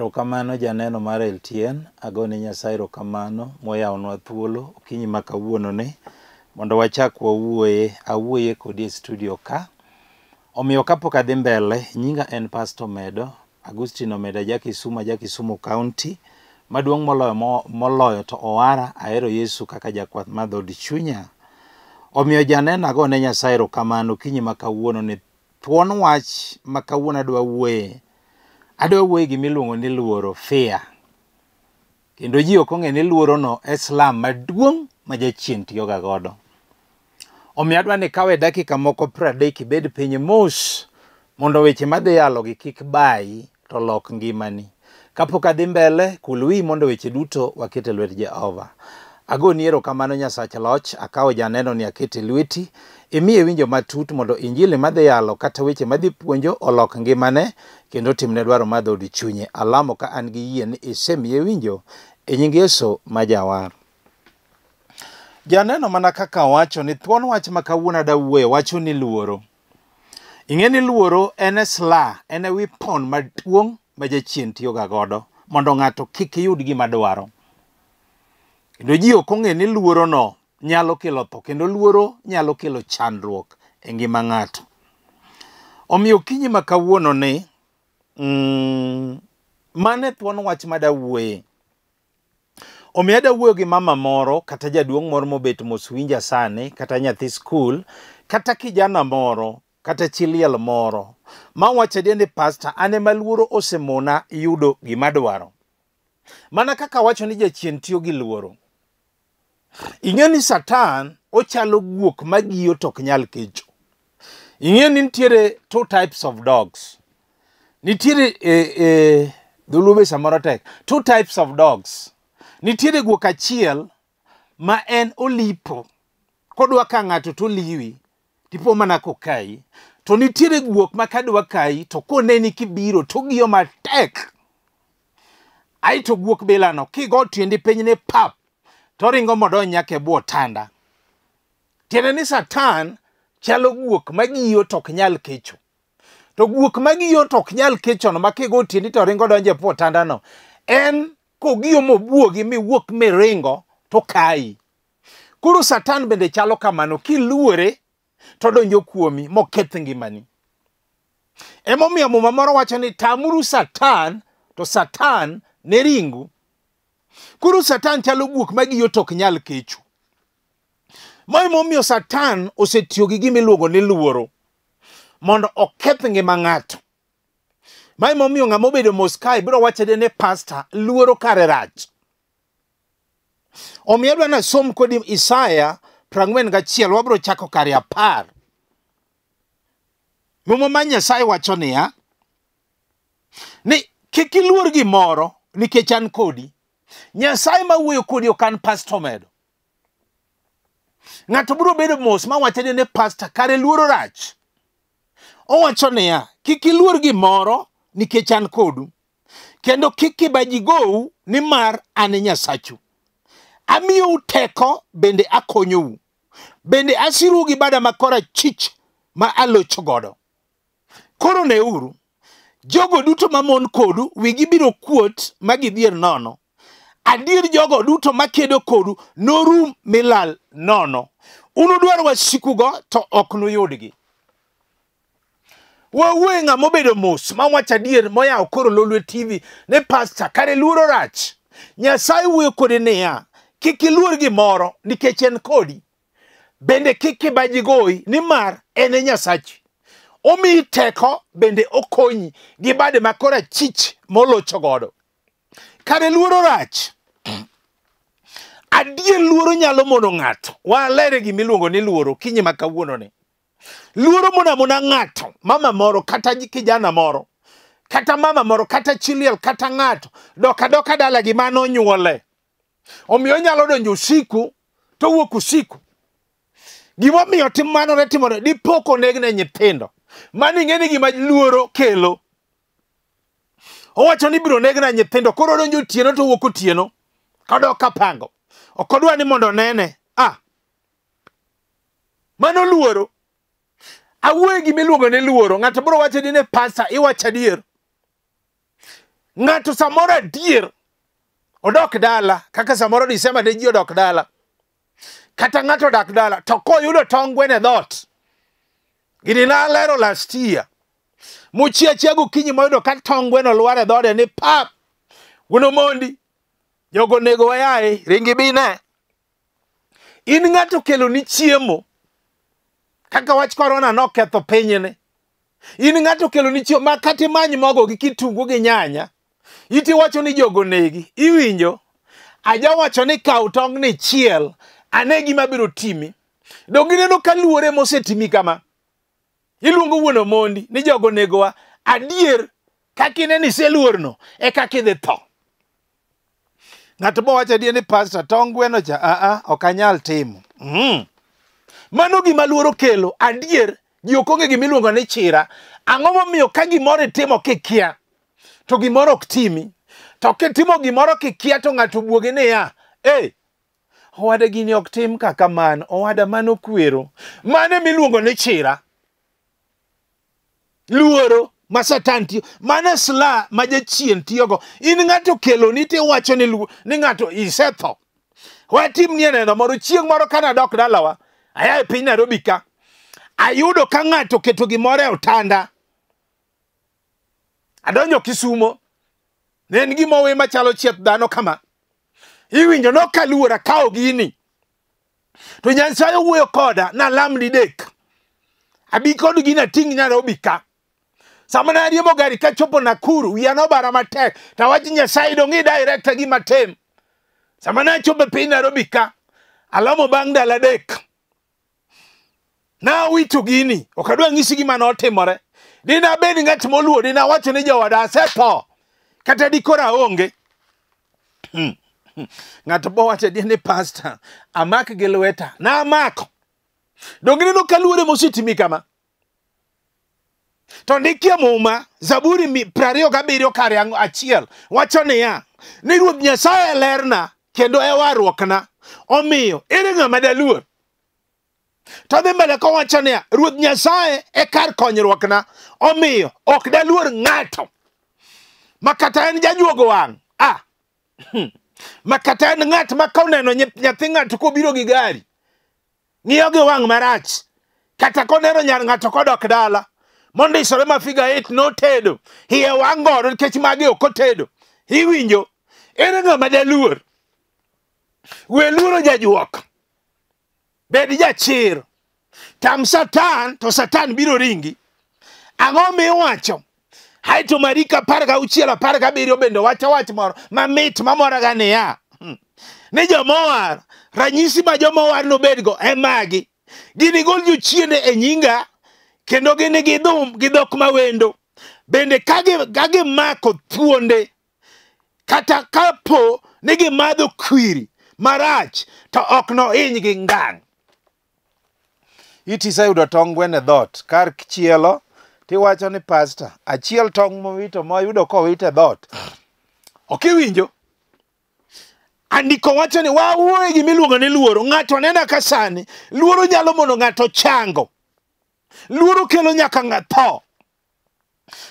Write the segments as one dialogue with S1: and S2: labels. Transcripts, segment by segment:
S1: Erokamano janeno mar LTN, agone Nyasaye erokamano moyawonwa thuolo okinyi ma kawuono ni mondo wachak wawuoye, awuoye kodi e studio ka. Omiyo kapok adhi mbele, nyinga en Pastor Omedo, Agustino Omedo aja Kisumu, aja Kisumu County. Maduong' moloyo moloyo to owara, ahero Yesu kaka jakwath mar dhood chunya. Omiyo janeno agone Nyasaye erokamano okinyi ma kawuono ni thuon wach ma kawuono adwa wuoye, adwa wuoye gima iluongo ni luoro, fear. Kendo ji ok ong'e ni luorono e slam maduong' ma jachien tiyoga godo. Omiyo adwa ni ikawe dakika moko 30 ibed piny mos mondo weche madhi yalogi kik bayi to lok ngimani. Kapok adhi mbele, kul wiyi mondo weche duto waket e lwet Jehova. Agoni erokamano Nyasach loch, akawo janeno ni aketo e lweti, imiye winjo matut mondo injili madhi yalo kata weche madhi puonjo olok ngimane kendo otimne dwaro mar dhood chunye. Alamo ka an gi yie ni isemiye winjo e nying Yesu ma jawar. Janeno mana kaka wacho ni thuon wach ma kawuono ada wuoye wacho ni luoro. Ing'e ni luoro en e sla, en e weapon maduong' ma jachien tiyoga godo mondo ng'ato kik yud gima dwaro. Kendo ji ok ong'e ni luorono nyalo kelo tho kendo luoro nyalo kelo chandruok e ngima ng'ato. Omiyo okinyi ma kawuono ni, mano e thuon wach mada wuoye. Omiyo ada wuoyo gi mama moro kata jaduong' moro mobet mos winja sani, kata nyathi skul, kata kijana moro, kata chi liel moro mawacho adier ni pastor an ema luoro osemona yudo gima dwaro. Mana kaka wacho ni jachien tiyo gi luoro. Ing'e ni Satan ochalo guok magiyo to ok nyal kecho. Ing'e ni nitiere two types of dogs. Nitiere dholuo be samoro tek. Two types of dogs. Nitiere guok achiel ma en olipo. Kodwa ka ng'ato to oliwi, tipo mana kokayi. To nitiere guok ma kadwa kayi to koneni kibiro to ogiyo matek. Aeto guok bilano kigo tiendi piny ni pap to oringo modonj nyaka e bwo otanda. Tiende ni Satan chalo guok magiyo to ok nyal kecho. To guok magiyo to ok nyal kechono ma kigo tiendi to ringo donjo e bwo otandano, en kogiyo mobuogi miwuok miringo to kayi. Koro Satan bende chalo kamano, kiluore to donjo kuomi moketh ngimani. Emomiyo Muma moro wacho ni tamuru Satan to Satan ne ringu. Koro Satan chalo guok magiyo to ok nyal kecho. Ma emomiyo Satan osetiyo gi gima iluongo ni luoro mondo oketh ngima ng'ato. Ma emomiyo ng'ama obedo mos kae biro wacho ni pastor luoro kare rach. Omiyo adwa nasom kodi Isaya 41, wabiro chako kare 10. Muma ma Nyasaye wacho niya, ni kik iluor gimoro nikech an kodi. Nyasaye ma wuoyo kodi ok an pastor Omedo. Ng'ato biro bedo mos ma wacho ni pastor kare luoro rach. Owacho niya, kik iluor gimoro nikech an kodu, kendo kik kibaji gou nimar an e Nyasachu. Amiyou teko bende akonyou, bende asirou gi bada ma korachwich ma alocho godo. Koro neuru, jogo duto mamon kodu wigi biro kuot ma gidhier nono. Adier jogo duto makedo kodu norum milal nono. Unudwar wasikugo to ok nuyudgi. Wawuoye ng'ama obedo mos mawacho adier moyawo koro Lolwe TV ni pastor kare luoro rach. Nyasaye wuoyo kodi niya, kik iluor gimoro nikech en kodi. Bende kik kibaji goyi nimar en e Nyasachi. Omiyi teko bende okonyi gi bade ma korachich molocho godo. Kare luoro rach. Adier luoro nyalo mono ng'ato. Walere gima iluongo ni luoro kinyi ma kawuono ni. Luoro mono amona ng'ato, mama moro kata kijana moro, kata mama moro, kata chi liel, kata ng'ato, dok adoka dala gi mano onyuole. Omiyo onyalo donjo usiku to owuok usiku. Gimomiyo tim mano ne timore, dipo konegne nyithindo. Mano ing'e ni gima luoro kelo. Owacho ni ibiro negna nyithindo, koro odonjo otieno to owuok otieno. Kodok kapango. Ok odwa ni mondo onene. Ah. Mano luoro. Awuoye gima iluongo ni luoro. Ng'ato biro wacho ni ne pastor, iwacho adier. Ng'ato samoro adier odok dala, kaka samoro Disemba ne ji odok dala. Kata ng'ato odak dala, to koyudo tong gweno e dhoot. Gini nalero last year. Mochia chia gokinyi moyudo ka tong gweno olwar e dhoode ni pap. Wuon Omondi, jogo onego wayaye, ringi bine. In ng'ato keloni chiemo, kaka wach korona noketho pinyni. In ng'ato keloni chiemo ma kata imany mogo gi kitungu gi nyanya, iti wacho ni jogo negi. Iwinjo? Ajawacho ni kaw tong' ni chiel, ane gima biro timi. Donge ineno ka luore mosetimi kama? Iluongo wuon Omondi ni jogo negowa. Adier, kaka ineno iseluorno, e kaka idhi tho. Ng'ato bowacho adier ni pastor, tong' gweno cha, a ok anyal timo. Mano gima luoro kelo. Adier, ji ok ong'e gima iluongo ni chira. Ang'o momiyo ka gimoro itimo kikia, to gimoro ok timi? To kitimo gimoro kikia to ng'ato buogi niya, "Ei, owada gini ok tim kaka mano, owada mano kwero." Mano miluongo ni chira. Luoro ma Satan tiyo, mano sla ma jachien tiyogo. In ng'ato keloni tiwacho ni ni ng'ato isetho. Watimnie neno moro chieng' moro kane adok dalawa, aya e piny Nairobi ka, ayudo ka ng'ato oketo gimoro e otanda. Adonjo Kisumo, ne en gima owe machalo chieth dhano kama. Iwinjo nokaluor akawo gini. To Nyasaye owuoyo koda nalam didek. Abi kod gini ating' Nairobi ka. Sama ne ariembo gari kachopo Nakuru, wiya nobara matek. Tawacho Nyasaye dong' i directa gima tim. Sama ne achopo e piny Nairobi ka, alamo bang' ndalo adek. Nawito gini, ok adwa nyisi gima notimore. Dine abed ng'at moluor, dine awacho ni jooda asetho. Kata dikoro aonge. Ng'ato bowacho adier ni pastor, amak gi lweta. Namako. Donge ineno ka luore mosetimi kama? To ndikie Muma, Zaburi 27 kare 1, wacho niya, ni Ruoth Nyasaye e lerna kendo e warruokna, omiyo ere ng'ama daluor? To dhi mbele kowacho niya, Ruoth Nyasaye e kar konyruokna, omiyo ok daluor ng'ato. Ma kata en jajuogo wang', ma kata en ng'at ma koneno nyathi ng'ato kobiro gi gari, ng'iyo gi wang' marach, kata koneno nyar ng'ato kodok dala, mondisore ma figure 8 notedo, iye wang' godo nikech magi ok otedo. Iwinjo? Ere ng'ama daluor? We luoro jajuok. Bed jachir. Tam Satan to Satan biro ringi. Ang'o miwacho? Haito Mariko 16 17 bende wacho wach moro mamit mamoraga niya, ni jomowar, ranyisi ma jomowar nobedgo e magi. Ginigol jochiende e nyinga, kendo ginigidhum gi dhok mawendo. Bende ka gimako thuonde, kata kapo ni gimadho kwiri marach, to ok nohinygi ngang'. Itiseyudo tong' gweno e dhoot, kar chielo tiwacho ni pastor, achiel tong' mowito moyudo kowit e dhoot. Ok iwinjo? Andiko wacho ni wawuoye gimiluongo ni luoro. Ng'ato nena ka sani, luoro nyalo mono ng'ato chango. Luoro kelo nyaka tho.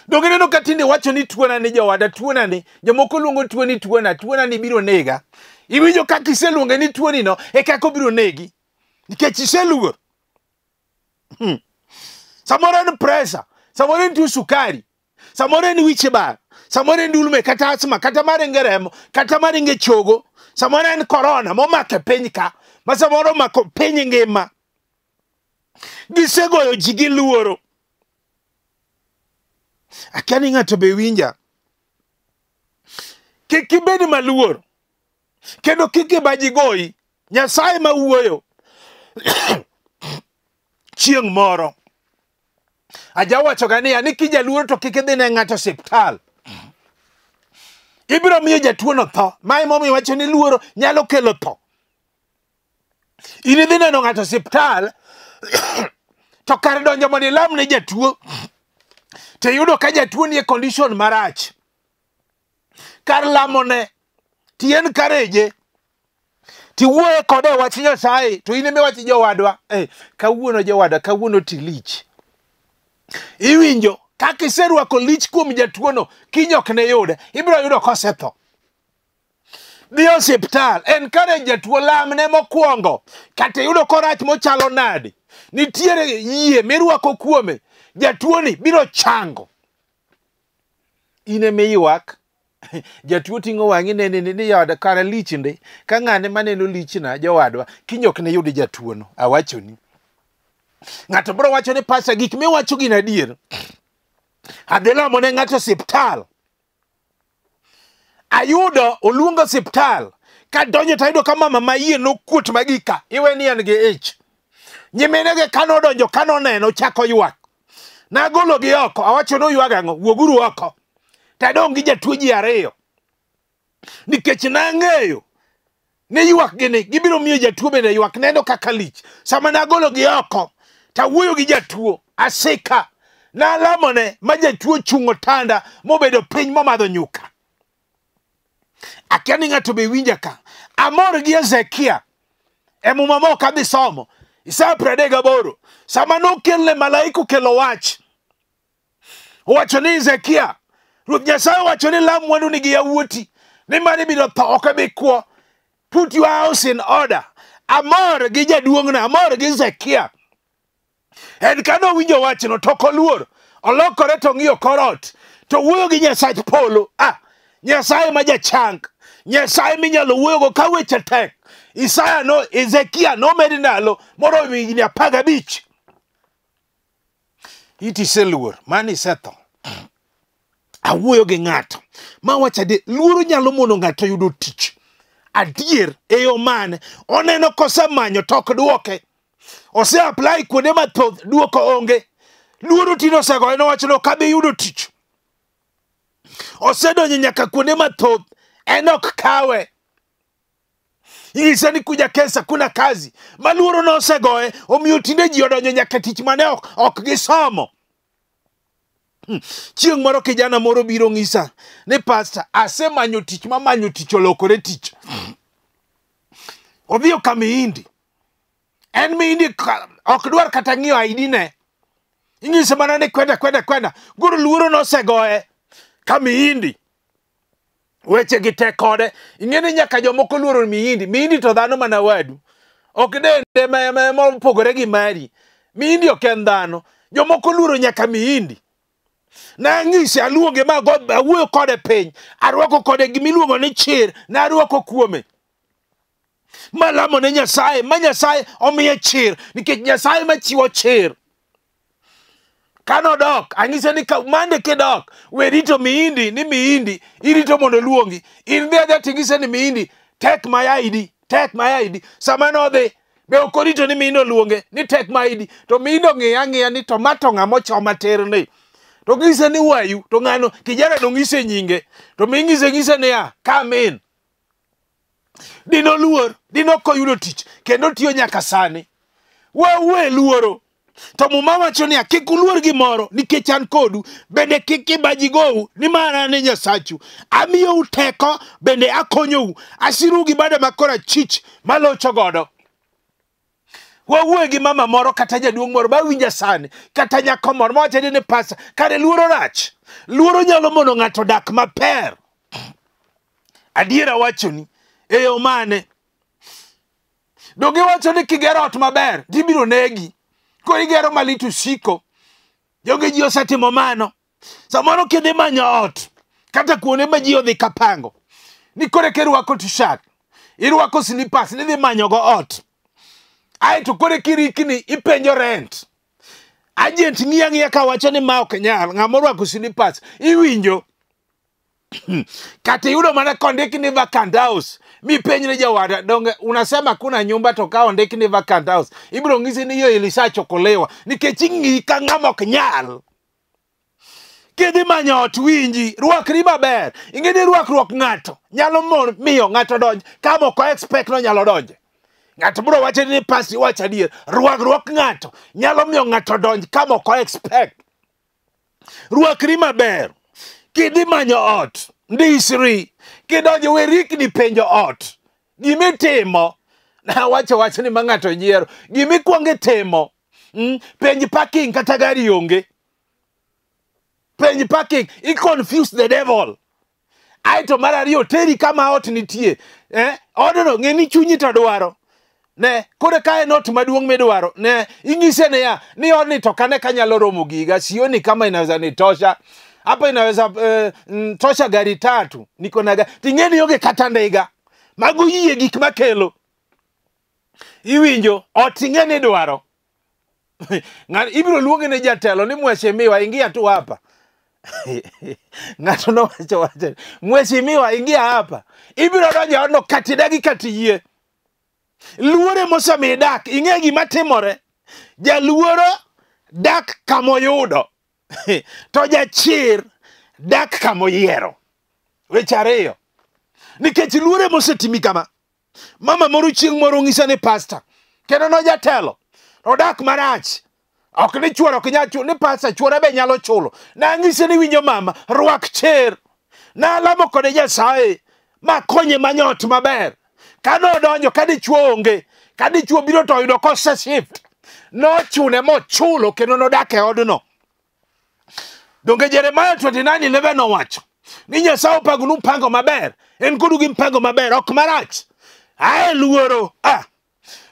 S1: Donge ineno ka tinde wacho ni tuona ni jowada, tuona ni, jomoko luongo tuo ni tuona, tuona ni biro nega. Iwinjo kaka iseluonge ni tuoni no, e kaka obiro negi. Nikech iseluor. Samoro en pressure, samoro en tuo sukari, samoro en wich bar, samoro en ndulme kata asthma, kata maringe remo, kata maringe chogo, samoro en corona momako e piny ka, ma samoro omako piny ngima. Gisegoyo ji gi luoro. Akia ni ng'ato be winja. Kik ibed maluor, kendo kik ibaji goyi. Nyasaye ma wuoyo. Chieng' moro ajawacho ga niya ni kijaluoro to kik idhi ne ng'ato osiptal. Ibiro miyo jatuo no tho. Ma emomiyo wacho ni luoro nyalo kelo tho. In idhi neno ng'ato osiptal to kar donjo mondo ilam ne jatuo to iyudo ka jatuo nie condition marach. Kar lamone tien kareje tiwuoye kode e wach Nyasaye to in ema iwacho jowadwa, kawuono jowadwa, kawuono tilich. Iwinjo Kaka iserwako lich kuom jatuono, kiny ok ne yude, ibiro yudo kosetho. Dhi osiptal, encourage jatuo, lamne mokwongo. Kata iyudo korach mochalo nadi, nitiere yie mirwako kuome, jatuoni biro chango. In ema iywak, jatuo ting'o wang'i nene ni yawa kara lich ndi, ka ng'ane maneno lichna jowadwa, kiny ok ne yud jatuono, awachoni. Ng'ato biro wacho ni pasa gik miwacho gin adier. Adhi lamo ne ng'ato osiptal. Ayudo oluongo osiptal. Kadonjo to ayudo ka mama ma iye nokuot magika. Iwe ni en gi ich. Nyiminege kanodonjo kanoneno chako ywak. Nagologi oko, awacho ni uywago ang'o? Wuoguru oko. Tadong' gi jatuo ji ariyo. Nikech nang'eyo ni ywak gini gibiro miyo jatuo bende ywak neno kaka lich. Sama nagologi oko, tawuoyo gi jatuo, asika. Nalamone ma jatuo ochung' otanda mobedo piny momadho nyuka. Akia ni ng'ato be winja ka. Amor gi Hezekia e muma ma ok adhi somo. Isaya 38. Sama nokelne malaika okelo wach. Owacho ni Hezekia, Ruoth Nyasaye owacho ni lam mwandu ni gi yawuoti. Nimar ibiro tho ok ibi kwo. Put your house in order. Amor gi jaduong'na, amor gi Hezekia. En kane owinjo wachno to ok oluor. Olokore to ong'iyo kor ot. To wuoyo gi Nyasach polo. Ah, Nyasaye ma jachang. Nyasaye minyalo wuoyogo ka weche tek. Isaya no, Hezekia nomed ndalo moromo higni 15. Iti iseluor, mano isetho. Awuoyo gi ng'ato ma wacho adier, luoro nyalo mono ng'ato yudo tich. Adier, e yo mane? Oneno kosemanyo to ok duoke. Ose apply kuonde mathoth, duoko onge. Luoro tinde osegoye nowacho ni ok abi yudo tich. Osedonjo nyaka kuonde mathoth, en ok kawe. Inyise ni kuja Kesa kuna kazi. Ma luoro nosegoye, omiyo tinde ji odonjo nyaka tich mane ok gisomo. Chieng' moro kijana moro biro ng'isa ni pastor, asemanyo tich mamanyo tich olokore tich. Odhi ka mihindi. En mihindi ok dwar kata ng'iyo ID ne. Inyise mana ni kwenda kwenda kwenda. Goro luoro nosegoye ka mihindi. Weche gi tek kode. Ing'e ni nyaka jomoko luoro mihindi. Mihindi to dhano mana wadu. Ok dende mopogore gi mari. Mihindi ok en dhano. Jomoko luoro nyaka mihindi. Nang'ise aluonge ma awuoyo kode piny. Arwako kode gimiluongo ni chir. Narwako kuome. Malamo ne Nyasaye. Ma Nyasaye omiye chir. Nikech Nyasaye machiwo chir. Kanodok, ang'ise ni mande kidok, we rito mihindi ni mihindi, irito mondo oluongi. In dhi adhiya ting'ise ni mihindi, take my ID, take my ID. Sama nodhi, be ok orito ni mihindi oluonge, ni take my ID. To mihindi ong'iya ang'iya ni to ma to ng'ama ochoma tir ni. To ng'ise ni wayu, to ng'ano, kijana no ng'ise nyinge. To ming'ise ng'ise niya, come in. Dino luor, dino koyudo tich, kendo tiyo nyaka sani. Wawe luoro. To muma wacho niya, kik uluor gimoro, nikech an kodu, bende kik kibaji gou, nimar an e Nyasachu. Amiyou teko, bende akonyou, asirou gi bada ma korachwich malocho godo. Wawuoyo gi mama moro kata jaduong' moro mawinja sani, kata nyako moro mawacho ni pasa, kare luoro rach. Luoro nyalo mono ng'ato dak maber. Adiera wachoni, e yo mane? Donge iwacho ni kigero ot maber, tibiro negi. Koro igero malit usiko. Jogi ji osetimo mano. Samoro kidhi manyo ot, kata kuonde ma ji odhi kapango, ni koro eka irwako t-shirt, irwako slippers, nidhi manyo go ot. Aeto koro kirikni ipenjo rent. Agent ng'iyo ang'iya ka wacho ni ma ok nyal, ng'ama orwako slippers, iwinjo. Kata iyudo mana kondik ni vacant house, mipenjre jawada, donge unasema kuna nyumba to ka ondik ni vacant house, ibiro ng'isi ni hiyo ilishachukuliwa, nikech ing'i ka ng'ama ok nyal. Kidhi manyo ot winji, rwakri maber. Ing'e ni rwakruok ng'ato nyalo miyo ng'ato donj kama ok expect nonyalo donje. Ng'ato biro wacho ni pasi wacho adier, rwakruok ng'ato nyalo miyo ng'ato donj kama ok expect. Rwakri maber. Kidhi manyo ot, ndisri. Kidonjo we rikni penjo ot. Gimitimo, nawacho wach ni ma ng'ato nyiero. Gimikwongo itimo, penj parking kata gari onge. Penj parking, i confuse the devil. Aeto mar ariyo teri kama ot nitie. Odno ng'e ni chunyi to dwaro. Ne, koro ka en ot maduong' midwaro, ne, inyise niya, ni odni to kane kanyalo romo giga, sioni kama inaweza nitosha. Hapa inaweza tosha gari 3, niko na gari. Ting'e ni onge kata ndiga. Mago yie gik makelo. Iwinjo, ot ing'e ni dwaro. Ibiro luonge ne jatelo ni mheshimiwa ingia tu hapa. Ng'ato nowacho wacho, mheshimiwa ingia hapa. Ibiro donjo odno kati dagi kati yie. Luore mosemiyi dak, ing'e gima timore. Jaluoro dak kamoyudo. To jachir dak kamoyiero. Weche ariyo. Nikech luore mosetimi kama. Mama moro chieng' moro onyisa ni pastor, kendo nojatelo. Odak marach. Ok ni chuoro ok nyal chulo, ni pastor chuora be nyalo chulo. Nang'ise ni winjo mama, rwak chir. Nalamo kode Nyasaye, ma konye manyo ot maber. Kanodonjo ka dichuo onge, ka dichuo biro to oyudo kose shift. Nochune mochulo kendo nodak e odno. Donge Jeremiah 29:11 nowacho ni Nyasaye opangonu mpango maber, en kodu gi mpango maber, ok marach. Ae luoro,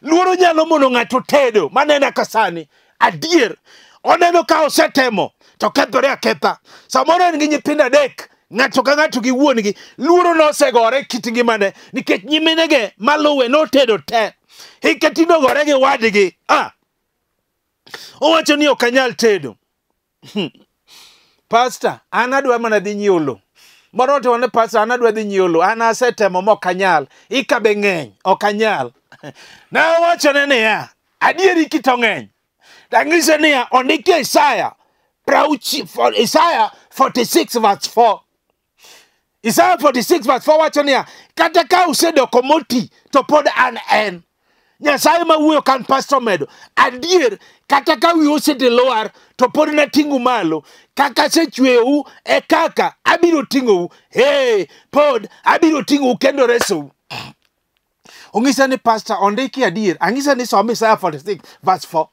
S1: luoro nyalo mono ng'ato tedo, maneno ka sani, adier, oneno ka osetemo, to kethore aketha. Samoro en gi nyithindo 3, ng'ato ka ng'ato gi wuon-gi, luoro nosegore kit ngimane, nikech nyiminege maluwe notedo te. Hike tinde ogore gi wadgi, Owacho ni ok anyal tedo. Pastor, an adwa mana dhi nyiewo lo. Moro otimo ni pastor, an adwa dhi nyiewo lo. An asetemo mok anyal. Ika be ng'eny, ok anyal. Nawachone niya, adieri kito ng'eny. Tang'ise niya, ondiki Isaya, Isaya 46 verse 4. Isaya 46 verse 4 wacho niya, kata ka usedoko moti, to pod an en. Nyasaye mawuoyo kan pastor medo. Adier, kata ka wiu osedhi lwar, to pod nating'u malo. Kaka asechweyou, e kaka abiro ting'ou. Hey, pod abiro ting'ou kendo resou. Ong'isa ni pastor ondiki adier. Ang'isa ni som Isaya 46 verse 4.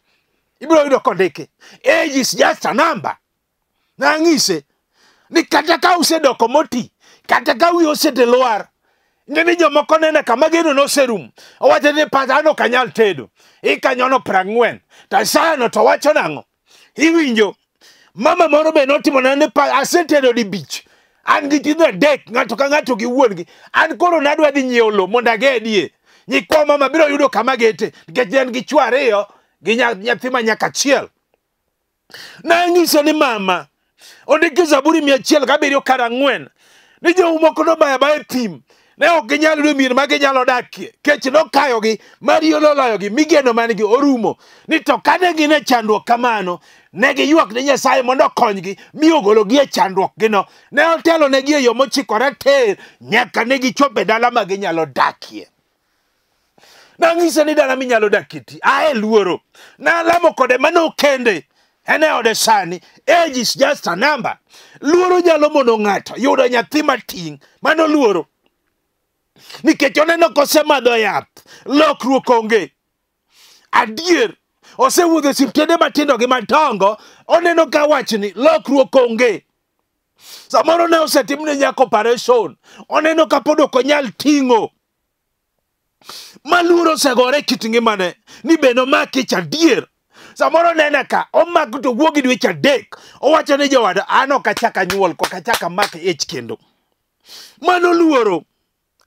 S1: Ibiro yudo kondiki. Age is just a number. Nang'ise ni kata ka usedoko moti, kata ka wiu osedhi lwar, ng'eni jomoko nene kama geno noserumo. Owacho ni pastor an ok anyal tedo. Ikanyono 40. To Isaya no to wacho nang'o? Iwinjo. Mama moro be notimo na ni asetedo di bich. An gi nyithindo 3, ng'ato ka ng'ato gi wuon-gi. An koro nadwa dhi nyiewo lo mondo agedie. Nyikwa mama biro yudo kama gete, nikech en gi chwo 2 gi nyathi ma nyaka achiel. Nang'ise ni mama, ondiki Zaburi 107 kar 4, ni jomoko nobayo abaya e thim, ne ok ginyal yudo mier ma ginyalo dakie. Kech nokayogi, mariyo noloyogi, mi geno manigi orumo. Ni to kane gin e chandruok kamano, ne giywak ne Nyasaye mondo okonygi, mi ogologi e chandruokgino. Ne otelo negi e yo mochikore tir, nyaka ne gichopo e dala ma ginyalo dakie. Nang'ise ni dala minyalo dakie ti, ae luoro. Nalamo kode manokende, en e ode sani. Age is just a number. Luoro nyalo mono ng'ato yudo nyathi mating', mano luoro. Nikech oneno kosemadho yath, lokruok onge. Adier, osewuotho e osiptende matindo gi madongo, oneno ka wachni, lokruok onge. Samoro ne osetimne nyaka operation, oneno ka pod ok onyal ting'o. Ma luoro osegore kit ngimane, ni be nomak ich adier. Samoro nene ka, omako to wuok gi dweche 3, owacho ni jowada, an ok achak anyuol, ok achak amak ich kendo. Mano luoro.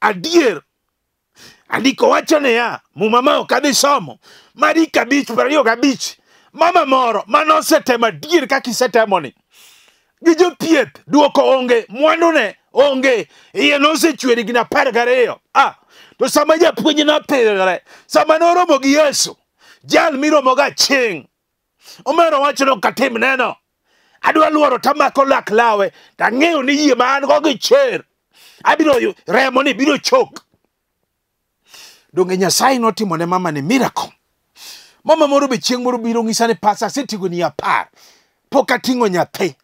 S1: Adier, andiko wacho niya, Muma ma ok adhi somo, Mariko 5:25, mama moro manosetemo adier kaka isetemoni, gi jothieth duoko onge, mwandune onge, iye nosechwer higni 12. To sama japuonj nopidhore, sama noromo gi Yesu, jal miromoga chieng', omero wacho ni ok atim neno, adwa luoro tamako lak lawe, tang'eyo ni yie ma an go gi chir, abiro remo ni biro chok. Donge Nyasaye notimo ne mama ni miracle. Mama moro be chieng' moro biro ng'isa ni pastor asetigo ni 10, pok ating'o nyathi.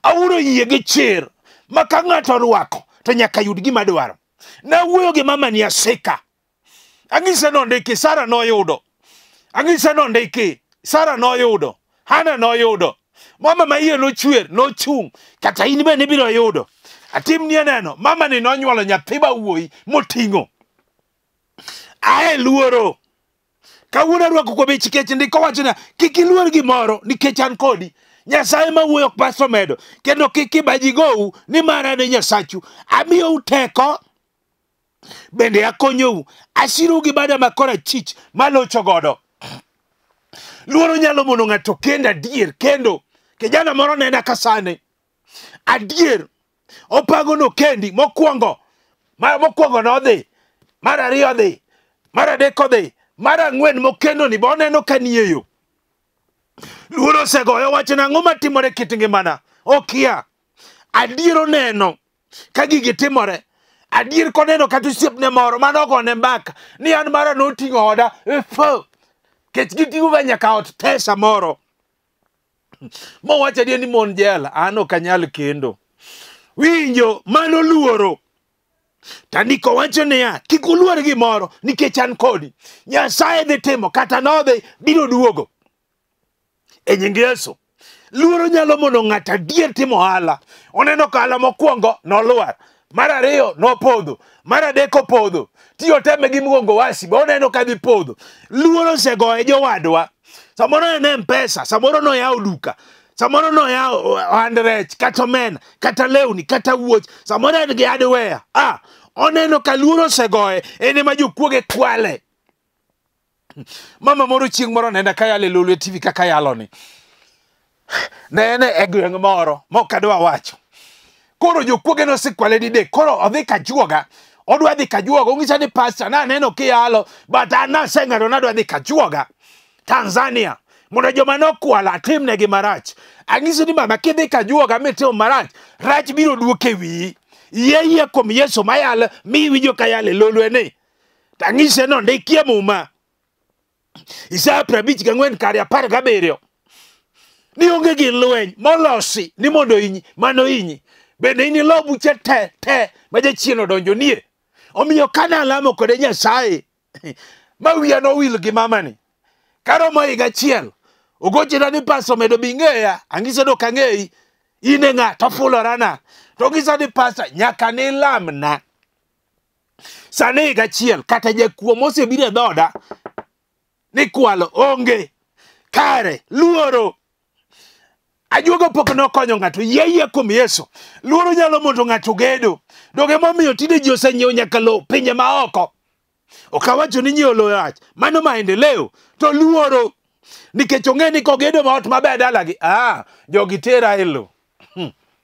S1: Awuoro yie gi chir ma ka ng'ato orwako to nyaka yud gima dwaro. Nawuoyo gi mama ni asika. Ang'ise nondiki, Sara noyudo. Ang'ise nondiki, Sara noyudo, Hana noyudo. Mama ma iye nochwer, nochung', kata in bende ibiro yudo. Atimni aneno, mama ni nonyuolo nyathi ma wuoyi moting'o. Ae luoro. Kawuono arwako kuom ich kech ndiko wacho niya, kik iluor gimoro nikech an kodi. Nyasaye ma wuoyo ok pas omedo, kendo kik kibaji gou nimar an e Nyasachu. Amiyou teko bende akonyou, asirou gi bada ma korachich malocho godo. Luoro nyalo mono ng'ato kendo adier, kendo kijana moro nena ka sani adier opango nokendi mokwongo, mokwongo nodhi, mar ariyo odhi, mar adek odhi, mar ang'wen mokendo ni be oneno ka nie yo. Luoro osegoyo, owacho ni ang'o matimore kit ngimana? Okia. Adier oneno ka gigi timore. Adier koneno kata osiepne moro manogone mbaka ni an mara noting'o oda fo kech giting'o ga nyaka ot te samoro. Mowacho adier ni mon jela, an ok anyal kendo. Winjo, mano luoro. Tandiko wacho niya, kik uluor gimoro nikech an kodi. Nyasaye dhi timo kata nodhi biro duogo. E nying Yesu. Luoro nyalo mono ng'ato adier timo ohala. Oneno ka ohala mokwongo nolwar, mar ariyo nopodho, mar adek opodho. Ti oteme gi mgongo wasi, be oneno ka dhi podho. Luoro osegoye jowadwa. Samoro en M-Pesa, samoro noyawo duka, samoro noyawo ohand rech, kata omena, kata lewni, kata wuoch, samoro en gi hardware. Ah, oneno ka luoro osegoye, en ema jokuoge kwale. Mama moro chieng' moro nenda ka yalo e Lolwe TV kaka yalo ni. Ne en e gweng' moro ma ok adwa wacho. Koro jokuoge nosekwale didek, koro odhi Kajuoga. Odwa dhi Kajuoga, onyisa ni pastor naneno kiyalo, but an naseng'ado nadwa dhi Kajuoga, Tanzania. Mondo joma nokwala atimnegi marach. Ang'isi ni mama kidhi Kajuoga mitimo marach, rach biro duok e wiyi. Yie yie kuom Yesu mayalo miwinjo ka yalo e Lolwe ni. Tang'ise nondikie Muma. Isaya 54 kare 17. Ni onge gi lweny molosi ni mondo inyi mano inyi. Bende in ilo buche te te ma jachien odonjo nie. Omiyo kane alamo kode Nyasaye ma wiya nowil gi mamani. Karomo higa achiel, ogochona ni pastor omedo bi ng'eya, ang'ise ni ok ang'eyi, in e ng'a to ofulorana. To ong'isa ni pastor nyaka nilamna. Sani higa achiel kata jakuo mosebiro e dhoda ni kwalo onge. Kare luoro. Ajuoga pok nokonyo ng'ato, yie yie kuom Yesu. Luoro nyalo mondo ng'ato gedo. Donge momiyo tinde ji osenyiewo nyaka lowo pinje maoko. Ok awacho ni nyiewo lowo rach, mano maendeleo. To luoro, nikech ong'e ni kogedo ma ot maber dalagi, ah, jogi tera e lowo.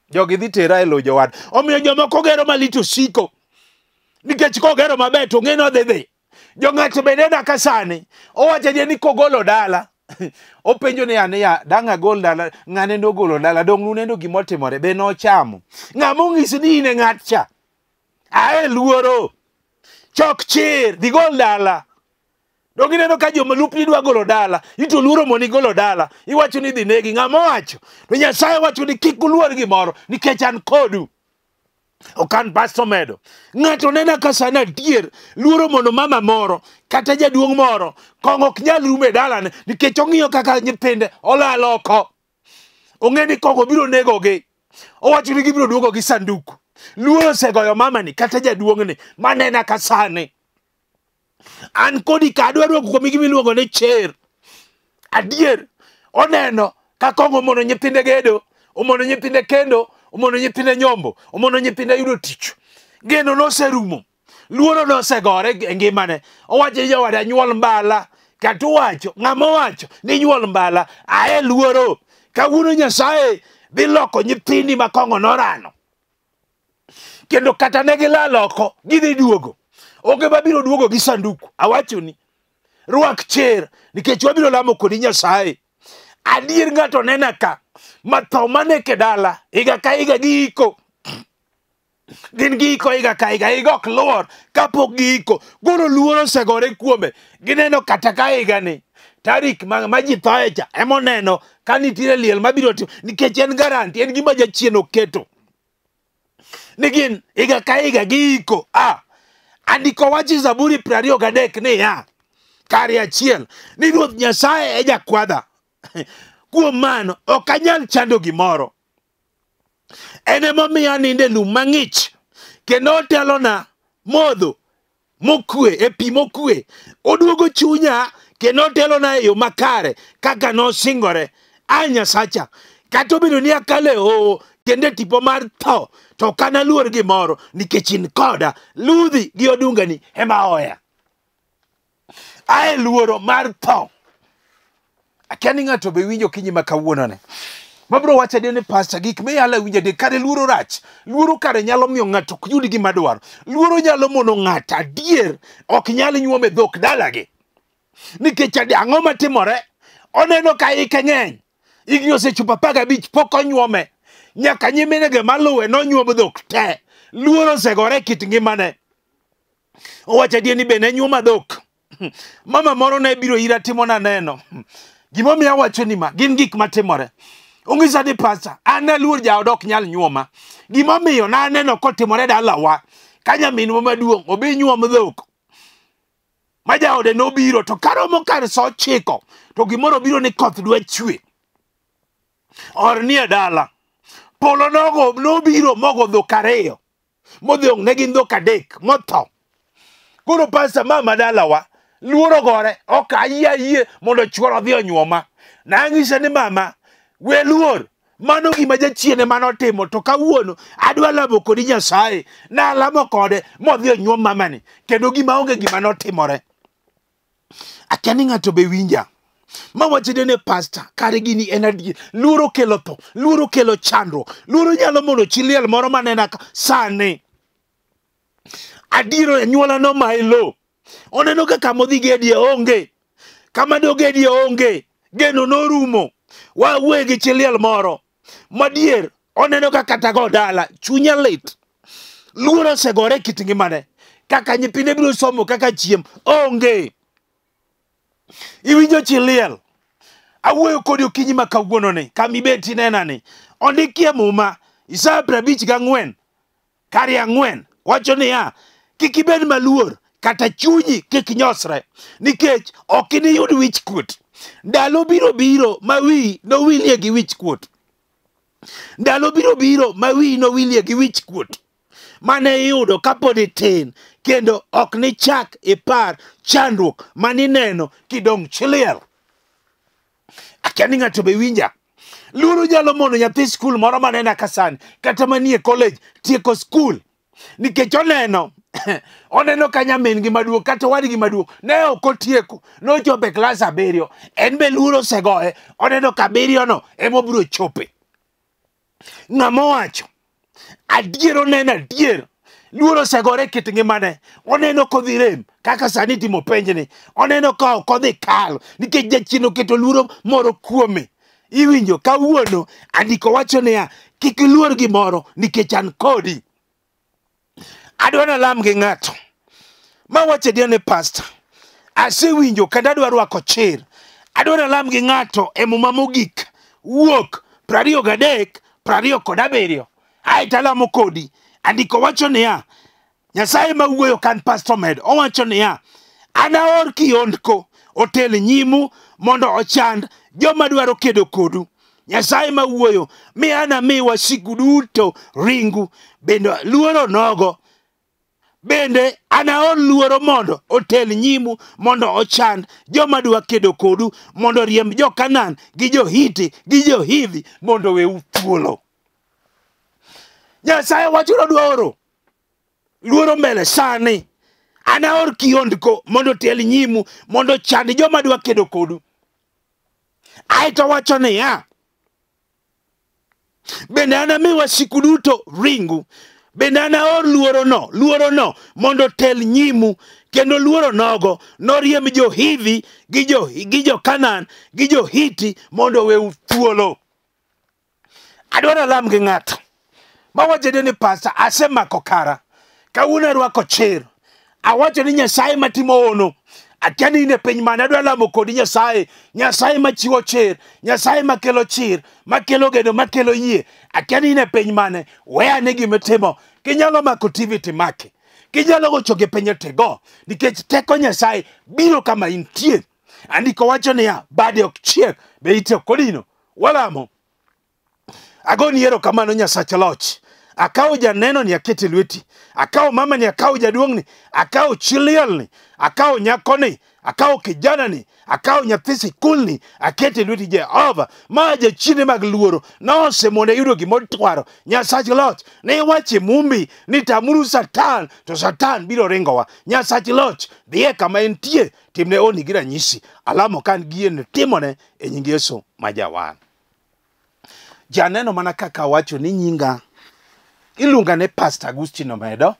S1: Jogi dhi tera e lowo jowad. Omiyo jomoko gero malich osiko. Nikech kogero maber to ong'e ni odhi dhi. Jong'ato bende dak sani, owacho adier ni kogolo dala, openjo niya niya, dang' agol dala, ng'ane nogolo dala, dong' nuneno gimotimore, be nochamo. Ng'ama onyisi ni in e ng'at cha? Ae luoro. Chok chir, dhi gol dala. Dong' ineno ka joma lupni dwa golo dala, ito luoro moni golo dala, iwacho ni idhi negi, ng'ama owacho? To Nyasaye wacho ni kik uluor gimoro, nikech an kodu. Ok an pastor medo. Ng'ato nena ka sani adier, luoro mondo mama moro, kata jaduong' moro, kong'o ok nyal rumo e dalane, nikech ong'iyo kaka nyithinde olal oko. Ong'e ni kong'o biro negogi. Owacho ni gibiro duogo gi sanduku. Luoro osegoyo mamani kata jaduong'ni manena ka sani. An kodi ka adwa rwako kuom gima iluongo ni chir. Adier, oneno ka kong'o omono nyithinde gedo, omono nyithinde kendo, omono nyithinde nyombo, omono nyithinde yudo tich. Geno noserumo. Luoro nosegore e ngimane. Owacho ni jowada nyuol mbala. Kata owacho, ng'ama owacho ni nyuol mbala, ae luoro. Kawuono Nyasaye dhi loko nyithindi ma kong'o norano. Kendo kata ne gilal oko, gidhi duogo. Onge mabiro duogo gi sanduku. Awachoni, rwak chir, nikech wabiro lamo kodi Nyasaye. Adier ng'ato nena ka, ma tho maneke dala, higa ka higa giiko. Gin giiko higa ka higa, higa ok luor kapok giiko. Koro luoro osegore kuome. Gineno kata ka higa ni, tarik ma ji thoe cha, emoneno ka nitiere liel mabiro timo, nikech en garanti, en gima jachien oketo. Ni gin higa ka higa giiko. Ah, andiko wach e Zaburi 23 niya, kare achiel, ni Ruoth Nyasaye e jakwadha. Kuom mano ok anyal chando gimoro. En emomiyo anindo e lum mang'ich, kendo otelona modho mokwe e pi mokwe. Oduogo chunya kendo otelona e yo makare kaka nosingore. A Nyasacha, kata obedo ni akalo e hoho kendo e tipo mar tho, to ok analuor gimoro nikech in koda. Ludhi gi odungani ema oya. Ae luoro mar tho. Akia ni ng'ato be winjo kinyi ma kawuono ni. Mabro wacho adier ni pastor gik miyalo awinjo adier kare luoro rach. Luoro kare nyalo miyo ng'ato ok yud gima dwaro. Luoro nyalo mono ng'ato adier ok nyal nyuom e dhok dalagi. Nikech ang'o matimore? Oneno ka ike ng'eny. Higni osechopo 15 pok onyuome. Nyaka nyiminege maluwe nonyuom dhok te. Luoro osegore e kit ngimane. Owacho adier ni be ne nyuoma dhok. Mama moro ne biro ira timona neno. Gimomiyo awacho ni ma gin gik matimore. Ong'isa ni pastor, an naluor jaoda ok nyal nyuoma. Gimomiyo naneno kotimore dalawa. Ka nyaminwa maduong' obi nyuom dhok. Ma jaode nobiro to karomo kar sa 9 to gimoro biro ni koth dwa chwe. Or nie dala. Polo nogo nobiro mogo dhok 2. Modhong' ne gin dhok 3 motho. Koro pastor mama dalawa luoro gore ok ayie ayie mondo chuora odhi onyuoma. Nang'ise ni mama we luor mano gima jachiene manotimo to kawuono adwa lamo kodi Nyasaye. Nalamo kode modhi onyuom mamani kendo gima onge gima notimore. Akia ni ng'ato be winja. Mawacho ne pastor kare gini en adier. Luoro kelo tho, luoro kelo chandruok, luoro nyalo mono chi liel moro manena ka sani. Adier anyuola nomaye lo. Oneno ka kama odhi gedie onge. Kama dogedie onge. Geno norumo. Wawuoye gi chi liel moro. Madier oneno ka kata go dala chunye lit. Luoro osegore e kit ngimane. Kaka nyithinde biro somo kaka chiem onge. Iwinjo chi liel. Awuoyo kodi okinyi ma kawuono ni kama ibet inena ni. Ondikie Muma Isaya 54 kare 4 wacho niya, kik ibed maluor kata chunyi kik nyosre nikech ok iniyud wich kuot. Ndalo biro biro ma wiyi nowilie gi wich kuot. Ndalo biro biro ma wiyi nowilie gi wich kuot mane iyudo kapod itin, kendo ok nichak ipar chandruok manineno kidong' chi liel. Akia ni ng'ato be winja. Luoro nyalo mono nyathi skul moro manena ka sani kata manie college tieko skul nikech oneno oneno ka nyamin gi maduong' kata owadgi maduong' ne ok otieko, nochopo e klas 7, en be luoro osegoye, oneno ka 7 no ema obiro chope. Ng'ama owacho adier oneno adier. Luoro osegore e kit ngimane. Oneno kodhi rem kaka sani itimo penjni. Oneno ka ok odhi kalo nikech jachien oketo luoro moro kuome. Iwinjo kawuono andiko wacho niya, kik iluor gimoro nikech an kodi. Adwa nalam gi ng'ato mawacho adier ni pastor, asewinjo kendo adwa rwako chir. Adwa nalam gi ng'ato e Muma mogik wuok 23 27. Ae talamo kodi. Andiko wacho niya, Nyasaye ma wuoyo kan pastor med owacho niya, anaor kihondko otel nyimu mondo ochand joma dwaro kedo kodu. Nyasaye ma wuoyo mi anami wasigu duto ringu, bende luoro nogo. Bende anaor luoro mondo otel nyimu mondo ochand joma dwa kedo kodu, mondo riemb jo-Kanaan gi jo-Hiti gi jo-Hivi mondo weu thuolo. Nyasaye wacho ni odwa oro luoro mbele sani. Anaor kihondko mondo otel nyimu mondo ochand joma dwa kedo kodu. Aeto wacho niya, bende anami wasiku duto ringu, bende anaor luoro no mondo otel nyimu, kendo luoro nogo noriemb jo-Hivi gi jo-Kanaan gi jo-Hiti mondo oweu thuolo. Adwaro alam gi ng'ato mawacho ni pastor, asemako kara kawuono arwako chir. Awacho ni Nyasaye matimo hono, akia ni in e piny mane, adwa lamo kodi Nyasaye, Nyasaye machiwo chir, Nyasaye makelo chir, makelo geno, makelo yie. Akia ni in e piny mane, we ane gimitimo. Kinyalo mako TV timake, kinyalo gocho gi piny tigo, nikech teko Nyasaye biro kama intie. Andiko wacho niya, bade ok chiek, be ite ok odino. Walamo. Agoni erokamano Nyasach loch. Akawo janeno ni akete lweti. Akawo mama ni, akawo jaduong' ni, akawo chi liel ni, akawo nyako ni, akawo kijana ni, akawo nyathi sikul ni, akete lweti Jehova. Ma jachiende mag luoro nosemone yudo gimodwaro. Nyasach loch, ne iwacho e mumbi ni tamuru Satan to Satan biro ringowa. Nyasach loch, dhiye kama entie, timne oni gi ranyisi. Alamo ka an gi yie ni timone e nying Yesu ma Jawar. Janeno mana kaka awacho ni nyinga iluonga ne Pastor Agustino Omedo,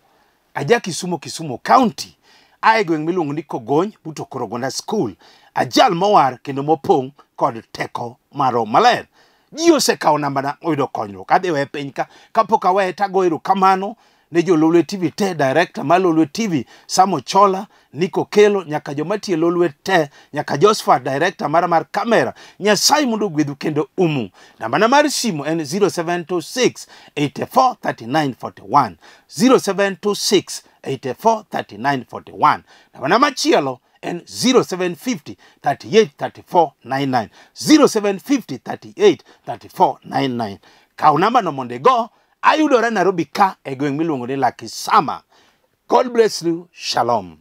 S1: aja Kisumu, Kisumu County, a e gweng' miluongo ni Kogony but Okorogonda School, ajal mowar kendo mopong' kod teko mar Roho Maler. Ji osekawo nambana oyudo konyruok. Adhi weye piny ka, kapok aweye tago erokamano ne jo Lolwe TV te, director mar Lolwe TV, Sam Ochola, Nico Kelo, nyaka joma tiyo e Lolwe te, nyaka Josephat, director mara mar kamera. Nyasaye mondo ogwedhu kendo umu. Nambana mar simu en 0726 84 39 41. 0726 84 39 41. Nambana machielo en 0750 38 34 99. 0750 38 34 99. Kaw nambano mondo igo. Ayudora Nairobi ka e gweng' miluongo ni Lakisama. God bless you. Shalom.